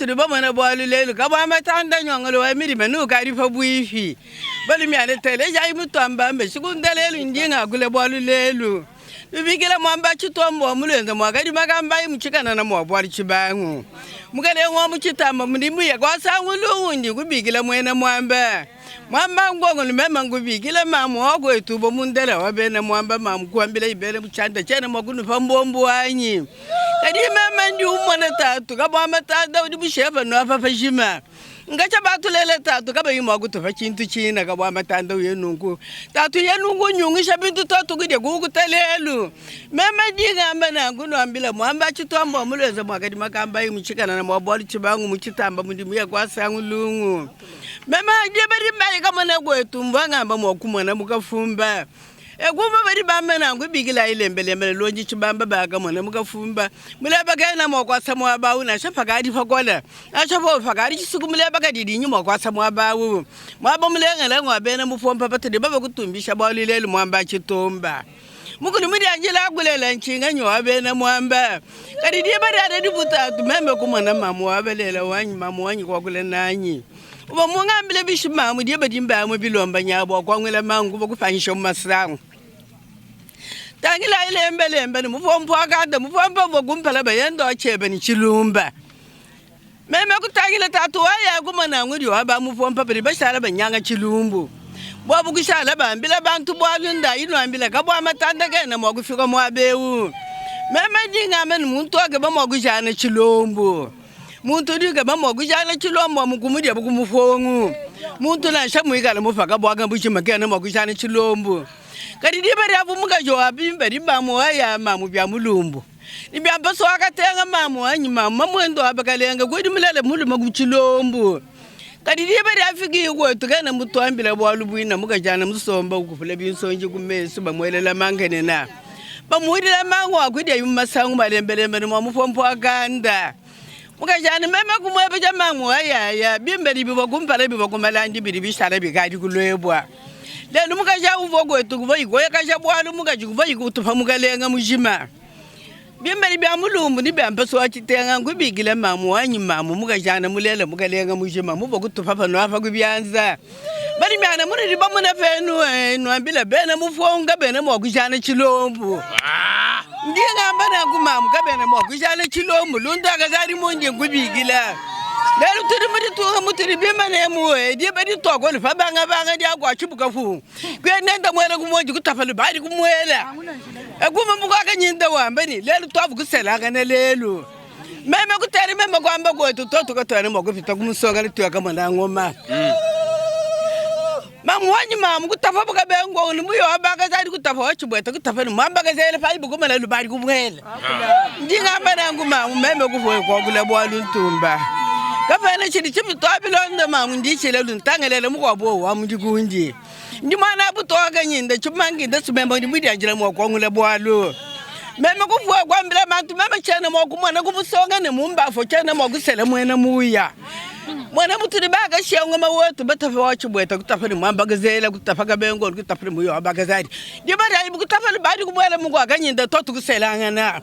mutudi bamona bualu lelu kabua matanda nyongolo wa milime nukadi pabuipi. Balumiana telejayi mutuambambe tshikunda lelu ndi ngakula bualu lelu. Tubikila muamba tshitombo wa mulwenza muakadi makambayi mu tshikanana mua bualu tshibangu. Mukalenga wa mu tshitamba mudi muya kuasangulu ndi kubikila muena muamba. Muamba ngongolo mema nkubikila mamu wa kwetu uvua mundela wa bena muamba mamu kuambila ibele mu tshianda tshiena mua kunupa mbombu wanyi. Kadi meme ndi umona tatu kabuamba tata udi bushiya panu apa pajima. Ngatsha batulela tatu kabayi mua kutupa tshintu tshina kabuamba tanda uye nunku. Tatu ye nunku unyungisha bintu tuatu kudia kukuta lelu. Meme ndi ngamba nanku nuambila muamba tshituamba mulweza muakadi makambayi mu tshikanana mua bualu tshibangu mu tshitamba mudimu ya kuasangu lungu. Meme diba dimbayi kamona kuetu mbua ngamba mua kumona mukafumba. Ekumva badi bamba nanku bikilayi lembelembe ne lonji tshibamba bakamona mukafumba. Muleba kena mua kuasa muaba awu nansha pakadi pakola nansha powu pakadi tshisuku muleba kadidinyi mua kuasa muaba awu. Muaba mulengele ngua bena mupompa patudi bava kutumbisha bualu lelu muamba tshitumba. Mukulu mudianjila kulela ntshinganyi wa bena muamba. Kadi diba diada dibutatu meme kumona mamu wa balela wanyi mamu wanyi kuakula nanyi. Uvua mungambile bishi mamu diba dimba bilomba nya bua kuanguila mangu bua kupanyisha mu masangu. Tangilayi lembelembe ne mupompo akanda mupompo uvua kumpala bayenda wa tshiebe ne tshilumba. Meme kutangila tatu waya kumona ngudi wa ba mupompa badi bashala banyanga tshilumbu. Bobu kushala bambila bantu bualu ndayi nuambila kabua matanda kena mua kufika muaba eu. Meme ndi ngamba ne muntu akeba mua kujana tshilumbu. Muntu udi ukeba mua kujana tshilumbu amu kumudiabu ku mupongu. Muntu nansha muikale mupaka buanga bujima kena mua kujana tshilumbu. Kadi diba diabu mukaji wa bimpe dibamu waya mamu bia mulumbu. Ne bia mpasu wakatenga mamu wanyi mamu mamuende wa bakalenga kudi mulele mulume ku tshilombu. Kadi diba diafiki kuetu kena mutuambila bualu buina mukajana musomba ukupula binsonji ku mesu bamuelela mankenena bamuudila mangu akudia mu masangu malembelembe ne mua mupompo akanda. Mukajana meme kumuebeja mamu ayaya bimbe bivua kumpala bivua kumalandi bidi bishala bikadi kuluebua. Lelu mukaji au uvua kuetu kuvua ikoyakaja bualu mukaji kuvua ikutupa mukalenga mujima. Bimbali bia mulumbu ne bia mpasu wa tshitenga nkubikila mamu wanyi mamu mukajana mulela mukalenga mujima muvua kutupa panu apa ku bianza. Badi miana munudi bamona penu eh, nuambila bena mufonga bena mua kujana tshilombu. Ndi ngamba nanku mamu kabena mua kujana tshilombu lundu akazadi mundi nkubikila. Lelu tudi mu ditunga mutudi bimane emu eh, diba dituakolu pa bangabanga diakuatshibuka fu. Kuya nenda muela ku muonji kutapa lubadi kumuela. Ekuma mukwakanyinda wamba ni lelu tuavu kuselangana lelu. Meme kutela meme kuamba kuetu tuetu katuena mua kupita ku musonga ne tuyakamona ngoma. Mamu wanyi mamu kutapa bukabengo ni muyo wabakaza ali kutapa wachibweta kutapa ni mwambakazele pali bukumana lubali kumwela. Ndi ngamba nangu mamu meme kuvuwe kwakula bwalu ntumba. Kapena tshidi tshipitwa mamu ndi tshilelu ntangelele mukwabo wa mudikundi. Ndi mwana butoka nyinda tshimanginda tshimemba ndi mudianjila mua kuangula bualu. Meme kuvua kuambila bantu meme tshiena mua kumona kumusonga ne mumbafo tshiena mua kusela muena muya. Muena mutudi bakashiya ngoma wetu batafa wa tshibweta kutafa ne muamba kazela kutafa kabengo kutafa ne muyo wa bakazadi. Diba diayi kutafa ne badi kubuela mukua kanyinda totu kuselangana.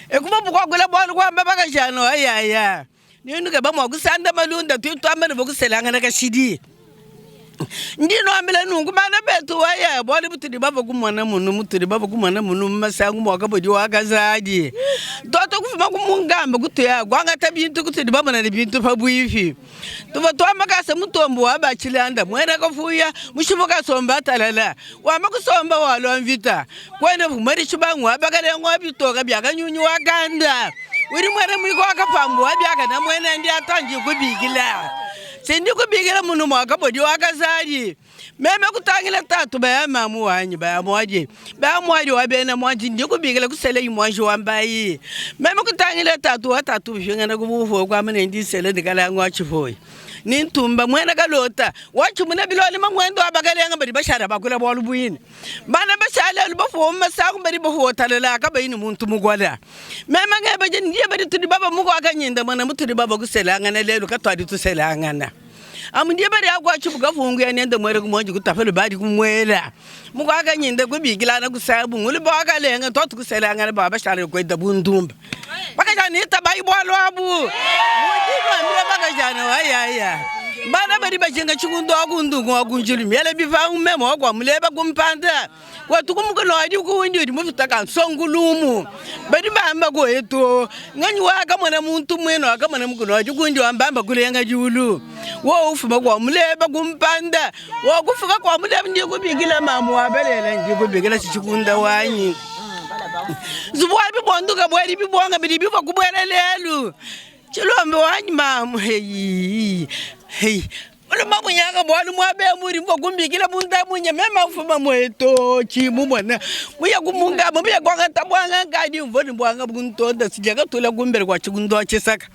Ekuba bukwakula bualu kuamba bakajano ayaya. Nuenu keba mua kusanda malunda tudi tuamba ne kuselangana kashidi. Ndi nuambila nunku bana betu waya bualu butudi bavua kumona munu mutudi bavua kumona munu mu masangu mua kabodi wa kazadi. Tuatu kufuma ku mungamba kutuya kuangata bintu kutudi bamona ne bintu pabuipi. Tuvua tuamba kasa mutombo wa ba tshilanda muena kafuya mushipu kasomba atalala wamba kusomba walua mvita kuena vumadi tshibangu wa bakalenga wa bitoka bia kanyunyu wa kanda. Udi muena muiko wakapambuwa biakana muena ndi atanji kubikila sindi kubikila munu mwakabodi wakazali meme kutangila tatu baya mamu wanyi baya muadi baya muadi wa bena muanji ndi kubikila kusela imuanji wa mbayi meme kutangila tatu wa tatu vingana kubuvo kwa mene ndi sela ndikalangu achivoyi ni ntumba muena kalota wachimuna biloli mamwendo abakalenga badi bashara bakula bwalu buine Bana bashala elu bafuwa mu masangu badi bafuwa talala kabayi ne muntu mukola. Meme ngebeja ne diba ditudi baba mukuakanyinda mona mutudi baba kuselangana lelu katuadi tuselangana. Amu diba dia kuatshibuka fungu ya nende muele kumonji kutapa lubadi kumuela. Mukuakanyinda kubikilana kusabu ngulu bakalenga tuatu kuselangana baba bashala kueda bundumba. Bakajana itabayi bualu abu. Mudi nuambila bakajana wayaya. Bana badi bajinga tshikundu aku ndungu aku njilu miele bivangu meme wakwa muleba kumpanda. Wetu kumukulu adi kundi udi mufita ka nsongulumu. Badi bamba kwetu nganyi wakamona muntu mwene wakamona mukulu adi kundi wambamba kulenga diulu. Wowe ufuma kwa muleba kumpanda wakufika kwa muleba ndi kubikila mamu wabelela ndi kubikila tshikunda wanyi. Nzubu wa bibonduka bweli bibonga bidi bivua kubuela lelu. Tshilombe wanyi mamu heyi heyi. Mulume munyanga bualu muaba eu mudi mbua kumbikila munda munya meme mfuma muetu tshi mumona muya kumungamba muya kuangata buanga nkadi mvua ne buanga buntonda sijaka tula kumbele kua tshikondo tshisaka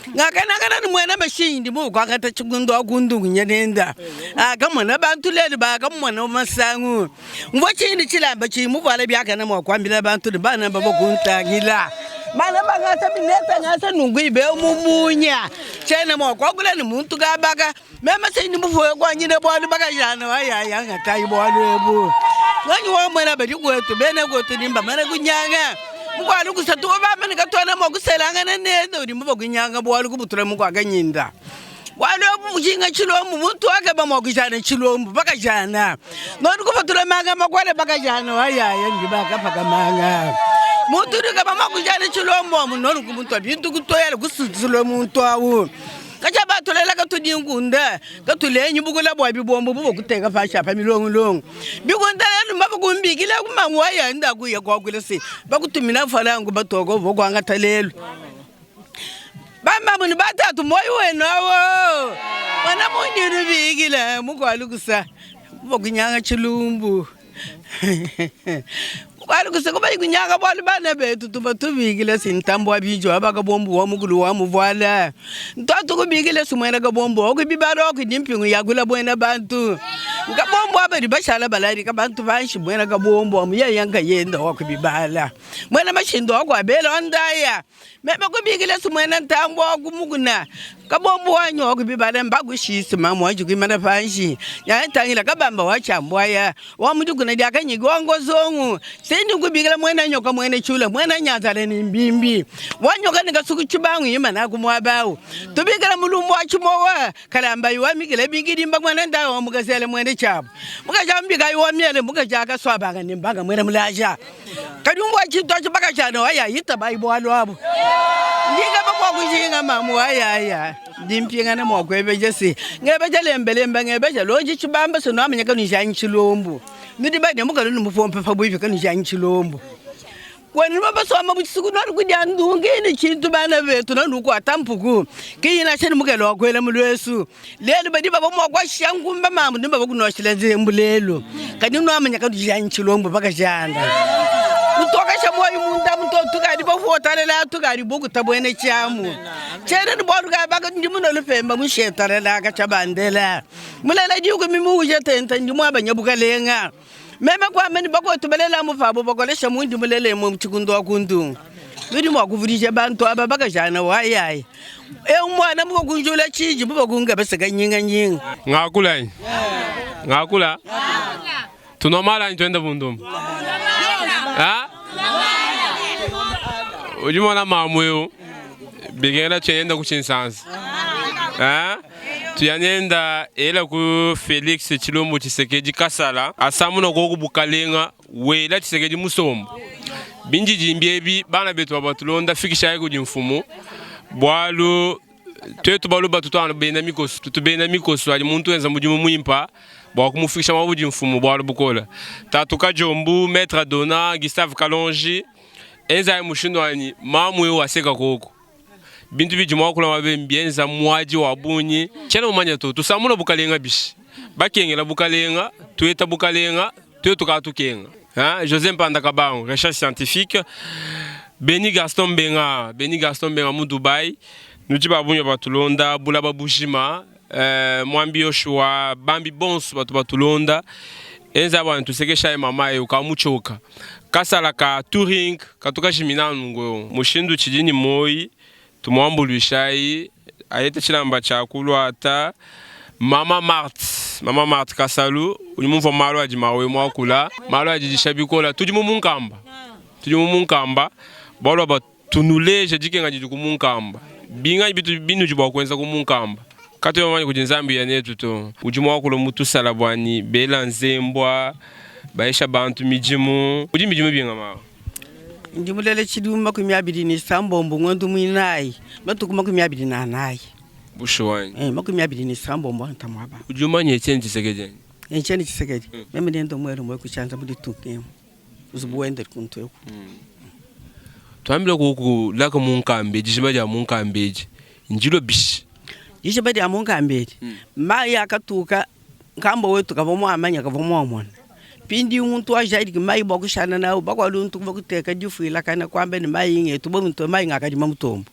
ngakanangana ne muena mashinyi ndi mua kuangata tshikondo akundungunya nenda akamona bantu lelu bakamona masangu mvua tshiyi ne tshilamba tshiyi muvuala biakana mua kuambila bantu ne bana bavua kuntangila bana bangasa bineta ngasa nungu ibe mumunya tshiena mua kuakula ne muntu kabaka meme sindi mufuwe kuanyine bualu bakajana wayaya ngatayi bualu ebu nganyi wamona badi kuetu bena kuetu nimba mana kunyanga mukualu kusatu bamane katuana mua kuselangana nende udi muba kunyanga bualu kubutula mukuakanyinda bualu ebu bujinga tshilombu muntu wakeba mua kujana tshilombu bakajana noni kupatula manga makwale bakajana wayaya ndi bakapaka manga muntu udi keba mua kujana tshilombu amu noni kumuntu bintu kutoyela kusutsula muntu awu kacha batulela katudi nkunda katulenyi bukula bua bibombo bubo kuteka pasha pa milongolongo bikunda lelu mbakumbikila kumangu wayanda kuya kwakwila se bakutumina falangu batoko bokwangata lelu bamamu ni batatu moyo wenu awo mwana munyinu bikila mukwalukusa bokunyanga tshilumbu mukwalukusa kuba kunyanga bwalu bana betu tuba tubikile sintambo wa bijo abakabombu wa mukulu wa muvuala ntwatu kubikile simwena kabombu okubibala okudimpingu yakula bwena bantu nkabombu abadi bashala balalika bantu banshi bwena kabombu amuyeya nkayenda wakubibala mwena mashindo akwabela wandaya meme kubikile simwena ntambo wakumukuna kabombu wanyi wakubibala mbakushisi mamu wajikuimana panshi nyatangila kabamba wachambwaya wamudikuna dyakanyiki wangozongu sindi kubikila mwena nyoka mwene chula mwena nyazala ni mbimbi wanyoka nikasuku chibangu imana kumwabawu tubikila mulumbu wa chimowa kalamba iwamikile bikidimba mwene ndawa mukasele mwene chabo mukachambika iwamyele mukachakaswabanga nimbanga mwene mulaja kadiumbwa chintu acho bakachana wayayita baibwalo abo ndingaba mwakushinga mamu wayaya ndimpingana mwakwebeja si ngebeja lembelembe ngebeja lonji chibamba sino amanya kanushanyi chilombo nudi bade mukalo nimupompe pabwipi kanushanyi chilombo kwani babasoma busiku nori kudya ndungini chintu bana betu nanukwata mpuku kiyina sheni mukelo wakwela mulwesu lelu badi baba mwakwasha ngumba mamu ndi baba kunoshila nzembu lelu kadi nwamanya kanushanyi chilombo bakajanda mutokasha moyo munda muto tukadi bafotalela tukadi bokuta bwene chamu chene ni bwalu ka baka ndi muno lupemba mushetalela ka chabandela mulela diku mimuuje tenta ndi mwabanya bukalenga meme kwameni bakotubelela mufabo bakolesha mundi mulele mu chikundo akundu ludi mwakuvulisha bantu aba bakajana wayayi e mwana mubakunjula chiji mubakunga baseka nyinga nyinga Ngakula yi? Ngakula? Tunomala nyi twende bundumu? Ha? Udi mwana mamu eu bigenda tuyenda ku Tshinsansa. Ha? Tuyanenda ela ku Felix Tshilombo Tshisekedi Kasala asamuna koku bukalenga wela Tshisekedi musombo. Binjijimbi ebi bana betu babatulonda fikishaye kudi mfumu bualu twetu baluba tutu bena mikoso tutu bena mikoso adi muntu wenza mudimu muimpa bua kumufikisha mabudi mfumu bualu bukola tatu Kajombu maître Dona Gustave Kalonji enza mushindu wanyi mamu eu aseka koko bintu bidi mwakula mabe mbienza muadi wa bunyi tshiena mumanya to tusamuna bukalenga bishi bakengela bukalenga tueta bukalenga twetu katukenga hein José Mpanda Kabango recherche scientifique Beni Gaston Mbenga Beni Gaston Mbenga mu Dubai nudi babunyi batulonda bulaba bujima mwambi Yoshua bambi bonso batu batulonda enza bwana tusekesha mama eu kamuchoka kasala ka touring katuka jimina nungo mushindu chidini moi tumwambuluishai ayete chilamba cha kulwata mama Mart mama Mart Kasalu uli mumva malo adi mawe mwakula malo adi dishabikola tudi mu munkamba tudi mu munkamba balwa ba. Tunuleje dikenga didi ku Munkamba. Binganyi bitu binudi bua kuenza ku Munkamba? Katuena bamanye kudi Nzambi ya netu to. Udi muakula mu tusala buanyi, bela nzembua, bayisha bantu midimu. Udi midimu binga mawa? Ndi mulele tshidimu 26 ngondo muinayi matuku 24. Bushuwa anyi? Eh, 26 anta muaba. Udi umanye Etienne Tshisekedi anyi? Etienne Tshisekedi. Meme nende muele muele ku tshianza mu ditunga emu. Nzubu wende kuntu eku. Tuambila kuku laka mu nkambi, dijima dia mu nkambi edi ndilo bishi? Dijima dia mu nkambi edi, mayi akatuka nkambua wetu kavua muamanya kavua muamona. Mpindiu muntu wajadiki mayi bua kushana nawu bakualu ntu kuvua kuteka difuilakana kuamba ne mayi ngetu bo muntu mayi ngakadima mutombo.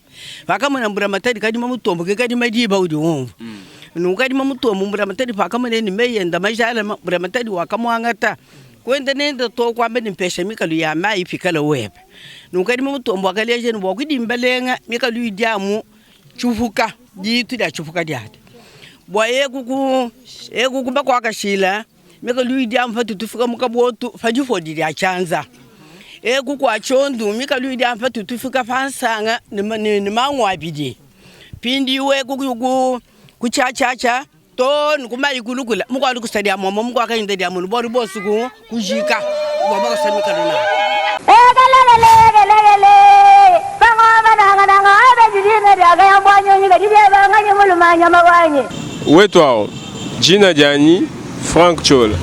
Pakamona mbulamatadi kadima mutombo ke kadima diba udi umvua. Nunku kadima mutombo mbulamatadi pakamona ne meyi enda majalama mbulamatadi wakamuangata Kuenda nende too kuamba ne, Mpesha mikalu ya mayi pikala webe. Nunku kadima mutombo wakaleja ne, bua kudimbalenga mikalu idi amu tshipuka, ditu dia tshipuka diadi. Bua eku ku eku ku bakuakashila mikalu idi amu patu tufika mu kabotu pa dipodi dia tshianza. Eku kua tshiondu mikalu idi amu patu tufika pa nsanga ne, ne mangu abidi. Mpindiu eku ku ku tshiatshiatshia Too ne ku mayi kulukula mukualu kusa dia muamua mukuaka inda dia munu bualu buonso ku kujika bua bakosa mikalu nabu. Wetu awu, djina dianyi Franck Ciola.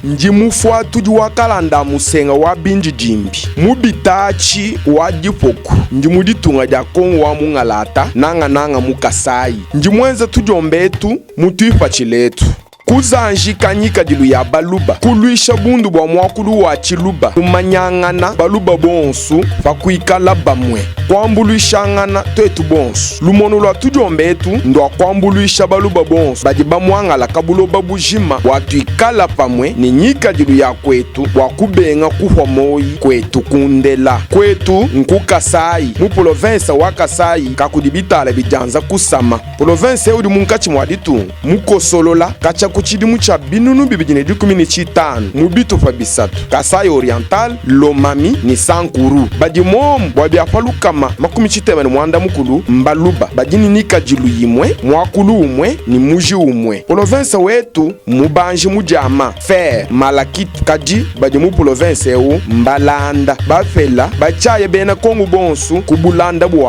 Ndi mufuatudi wa kalanda a musenga wa bindidimbi mu bitaatshi wa dipoku. Ndi mu ditunga dia Kongo wa mungalata, nangananga mu Kasayi. Ndi muenza tudiomba etu mu tuipatshila etu. Kuzanjika ngikadilu ya Baluba, kuluisha bundu bua muakulu wa Tshiluba, kumanyangana Baluba bonsu pa kuikala bamue, kuambuluishangana tuetu bonsu. Lumonu lua tudiomba etu ndua kuambuluisha Baluba bonsu badi bamuangalaka buloba bujima bua tuikala pamue ne ngikadilu ya kuetu bua kubenga kuhua moyi kuetu kundela. Kuetu nku Kasayi, mu polovensa wa Kasayi kakudi bitala bidianza kusama. Polovensa eu udi munkatshi mua ditunga, mukosolola katshia ku tshidimu tshia 2015 mu bitupa bisatu, Kasaï-Oriental, Lomami ne Sankuru. Badi muomu bua bia pa 60 mBaluba badi ne ngikadilu imue, muakulu umue ne muji umue. Polovensa wetu mmubanji mu diama, fer, malachite, kadi badi mu polovensa eu mbalanda, bapela, batshiaya bena Kongu bonsu ku bulanda bua.